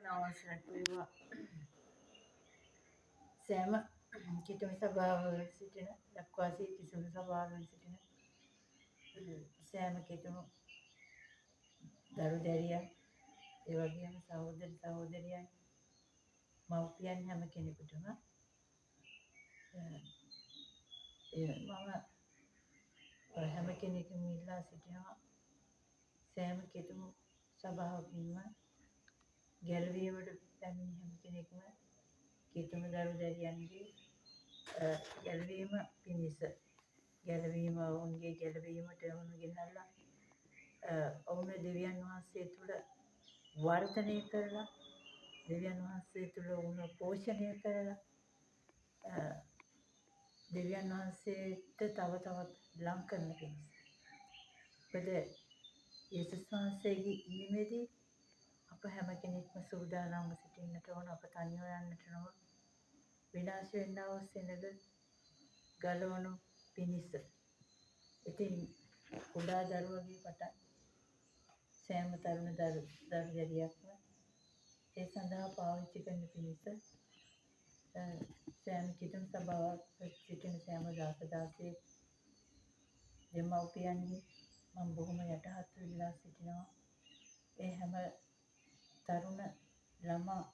අවසරක් වේවා. සෑම කිතුණු සභාවල සිටින, ලක්වාසී කිතුණු සභාවල සිටින සෑම කිතුණු දරු දැරියන්, ඒ වගේම සහෝදර සහෝදරියන්, මව්පියන් හැම කෙනෙකුටම මම හැම කෙනෙක්ම ඉල්ලා සිටිනවා, සෑම කිතුණු සභාවකින්ම ගැලවීමට පැමිණි හැම කෙනෙක්ම කිතුණු දරු දැරියන්ගේ ගැලවීම පිණිස, ගැලවීම, ඔවුන්ගේ ගැලවීමට ඔවුන් ගෙනල්ලා ඔවුන් දෙවියන් වහන්සේ තුළ වර්ධනය කරලා, දෙවියන් වහන්සේ තුළ ඔවුන් පෝෂණය කරලා, දෙවියන් වහන්සේට තව තවත් ලං කරන පිණිස. මොකද යේසුස් වහන්සේගේ ඊමේදී අප හැම කෙනෙක්ම සූදානම්ව සිටින්නට ඕන. අප තනිව යන්නට නොව විනාශ වෙන්නා වූ සෙනග ගලවනු පිණිස. ඉතින් කුඩා දරුවගේ පටන් සෑම තරුණ දරු දැරියක්ම ඒ සඳහා පාවිච්චි කරන පිණිස සෑම කිතුණු සභාවක් සිටින සෑම දාස දාසියෙක් දෙමව්පියන්ගේ මම බොහොම යටහත්ව ඉල්ලා සිටිනවා. ඒ හැම තරුණ ළමා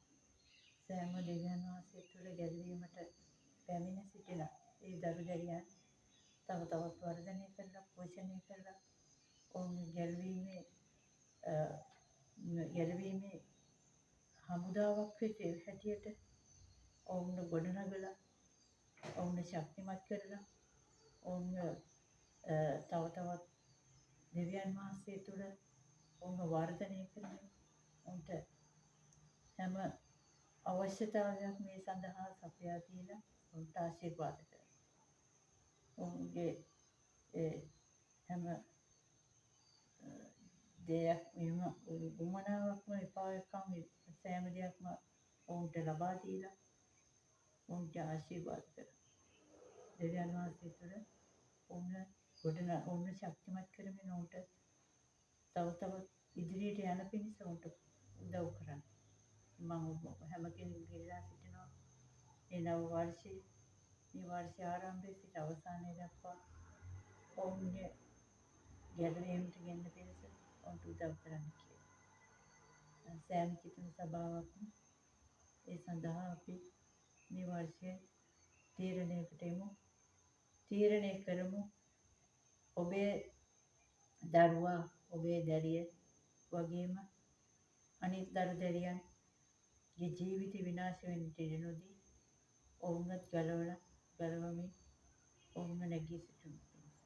සෑම දෙවියන් වහන්සේ තුළ ගැලවීමට පැමිණ සිටින ඒ දරු දැරියන් තව තවත් වර්ධනය කරලා, පෝෂණය කරලා, ඔවුන් ගැලවීමේ හමුදාවක් හැටියට ඔවුන් ගොඩනගලා, ඔවුන් ශක්තිමත් කරලා, ඔවුන් තව තවත් දෙවියන් වහන්සේ තුළ ඔවුන් වර්ධනය කරමින් ඔවුන්ට හැම අවශ්‍යතාවයක් මේ සඳහා සපයා දීලා ඔවුන්ට ආශිර්වාද කරනවා. ඔවුන්ගේ ඒ හැම දෙයක් මෙම උවමනාවක්ම එපාකම් සෑම දෙයක්ම ඔවුන්ට ලබා දීලා ඔවුන්ට ආශිර්වාද කරනවා. දෙවියන් වහන්සේ තුළ ඔවුන් ගොඩන ඔවුන් ශක්තිමත් කරමින් ඔවුන්ට තව තවත් ඉදිරියට යන පිණිස ඔවුන්ට උදව් කරන්න. මම ඔබ හැම කෙනෙකුගෙන් ඉල්ලා සිටිනවා, මේ නව වර්ෂයේ, මේ වර්ෂ ආරම්භයේ සිට අවසානය දක්වා ඔවුන්ගේ ගැලවීමට ගෙන්න පිණිස ඔවුන්ට උදව් කරන්න කියලා. සෑම කිතුණු සභාවක්ම ඒ සඳහා අපි මේ වර්ෂයේ තීරණයකට එමු. තීරණය කරමු. ඔබේ දරුවා, ඔබේ දැරිය වගේම අනිත් දරු දැරියන්ගේ ජීවිත විනාශ වෙන්නට ඉඩ නොදී ඔවුන්වත් ගලවලා, ගලවමින් ඔවුන්ව නැගී සිටුණු පිණිස.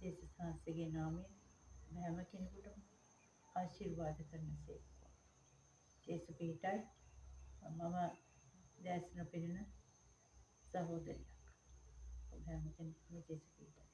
යේසුස් වහන්සේගේ නාමයෙන් හැම කෙනෙකුටම ආශිර්වාද කරන සේක්වා. ජේසු පිහිටයි. මම දැස් නොපෙනෙන සහෝදරියක්. ඔබ හැම කෙනෙකුටම ජේසු පිහිටයි.